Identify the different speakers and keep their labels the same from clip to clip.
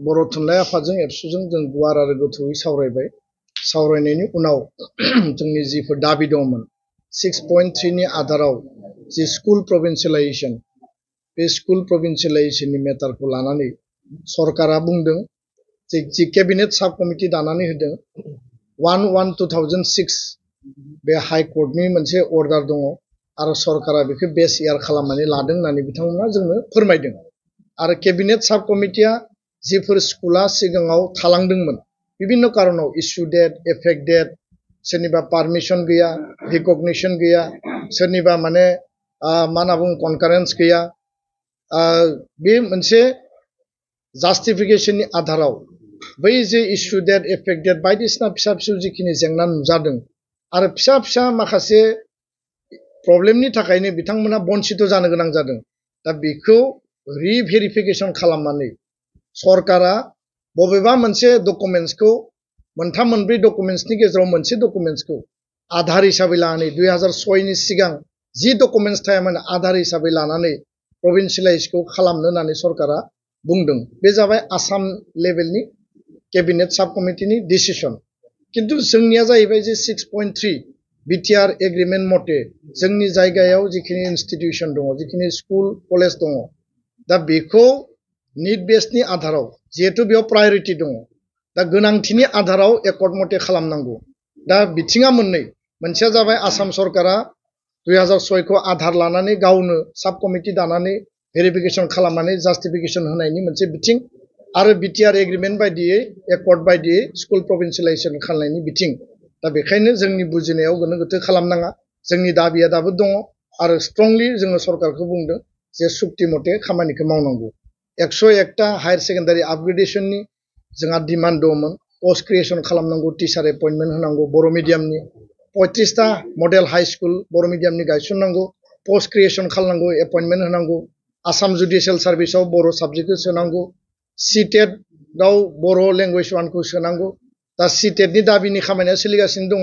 Speaker 1: बर' थुनलाइ आफादजों एबसुजों जों गुवार आरो गोथौयै सावरायबाय। सावरायनायनि उनाव जोंनि जिफोर दाबि दंमोन 6.3 नि आधाराव जि स्कुल प्रभिन्सियेलाइजेशन बे स्कुल प्रभिन्सियेलाइजेशननि मेटारखौ लानानै सरकारा बुंदों जि केबिनेट साब कमिटि दानानै होदों 1/1/2006 बे हाइ कर्टनि मोनसे अर्डार दङ आरो सरकारा बेखौ बेस इयार खालामनानै लादों होननानै बिथांमोना जोंनो फोरमायदों। आरो केबिनेट साब कमिटिया जिफोर स्कुला सिगाङाव थालांदोंमोन बिभिन्न कारनाव इस्यु डेट एफेक्ट डेट सोरनिबा पारमिशन गैया रिकगनिशन गैया सोरनिबा माने मा होनना बुङो कनकारेन्स गैया बे मोनसे जास्टिफिकेशननि आधाराव बै जे इस्यु डेट एफेक्ट डेट बायदिसिना फिसा फिसौ जिखिनि जेंना नुजादों आरो फिसा फिसा माखासे प्रब्लेमनि थाखायनो बिथांमोना बन्सित जानो गोनां जादों। दा बेखौ रिभेरिफिकेशन खालामनानै सरकारा बबेबा मोनसे डकुमेन्ट्सखौ मोनथाम मोनब्रै डकुमेन्ट्सनि गेजेराव मोनसे डकुमेन्ट्सखौ आधार हिसाबै लानानै 2006 नि सिगां जि डकुमेन्ट्स थायामोन आधार हिसाबै लानानै प्रभिन्सियेलाइजखौ खालामनो होननानै सरकारा बुंदों। बे जाबाय आसाम लेभेलनि केबिनेट साब कमिटिनि डिसिसन। किन्तु जोंनिया जाहैबाय जे 6.3 बिटिआर एग्रिमेन्ट मथे जोंनि जायगायाव जिखिनि इनस्टिट्यूशन दङ जिखिनि स्कुल कलेज दङ दा बेखौ निड बेसनि आधाराव जिहेतु बेयाव प्रायोरिटी दङ दा गोनांथिनि आधाराव एकर्ड मथे खालामनांगौ। दा बिथिङा मोननै मोनसेया जाबाय आसाम सरकारा 2006 खौ आधार लानानै गावनो साब कमिटि दानानै भेरिफिकेशन खालामनानै जास्टिफिकेशन होनायनि मोनसे बिथिं आरो बिटिआर एग्रिमेन्ट बायदियै एकर्ड बायदियै स्कुल प्रभिन्सियेलाइजेशन खालामनायनि बिथिं। दा बेखायनो जोंनि बुजिनायाव गोनो गोथो खालामनाङा जोंनि दाबिया दाबो दङ आरो स्ट्रंलि जोङो सरकारखौ बुंदों जे सुक्ति मथे खामानिखौ मावनांगौ। 101टा हायर सेकेन्डारि आपग्रेडेशननि जोंहा डिमान्ड दंमोन पोस्ट क्रिएशन खालामनांगौ टिचार एपइन्टमेन्ट होनांगौ बर' मिडियामनि 35टा मडेल हाई स्कुल बर' मिडियामनि गायसननांगौ पोस्ट क्रिएशन खालामनांगौ एपइन्टमेन्ट होनांगौ आसाम जुडिशियेल सार्भिसाव बर' साबजेक्टखौ सोनांगौ सिटेटआव बर' लेंगुवेज 1खौ सोनांगौ। दा सिटेटनि दाबिनि खामानिया सोलिगासिनो दङ।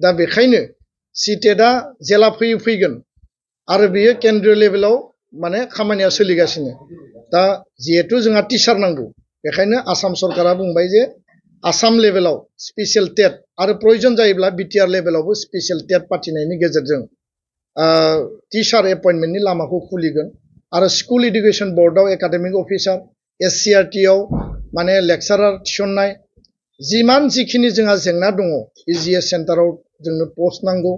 Speaker 1: दा बेखायनो सिटेटआ जेला फैगोन आरो बेयो केन्द्रीय लेभेलाव माने खामानिया सोलिगासिनो। दा जिहेतु जोंहा टिचार नांगौ बेखायनो आसाम सरकारा बुंबाय जे आसाम लेभेलाव स्पेसियेल टेट आरो प्रयोजन जायोब्ला बिटिआर लेभेलावबो स्पेसियेल टेट पाथिनायनि गेजेरजों टिचार एपइन्टमेन्टनि लामाखौ खुलिगोन आरो स्कुल एडुकेशन बोर्डआव एकाडेमिक अफिसार एससिआरटिआव माने लेक्सारार थिसननाय जिखिनि जोंहा जेंना दङ इजिएस सेन्टाराव जोंनो पोस्ट नांगौ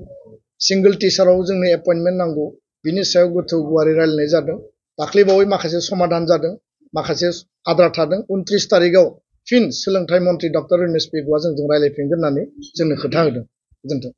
Speaker 1: सिंगल टिचाराव जोंनो एपइन्टमेन्ट नांगौ बिनि सायाव गोथौ गुवारै रायलायनाय जादों। दाख्लैबावै माखासे समाधान जादों माखासे आद्रा थादों 29 तारिखआव फिन सोलोंथाइ मन्थ्रि डक्टर रमेश बेगवा जोंजों रायलायफिनगोन होननानै जोंनो खोथा होदों। गोजोन्थों।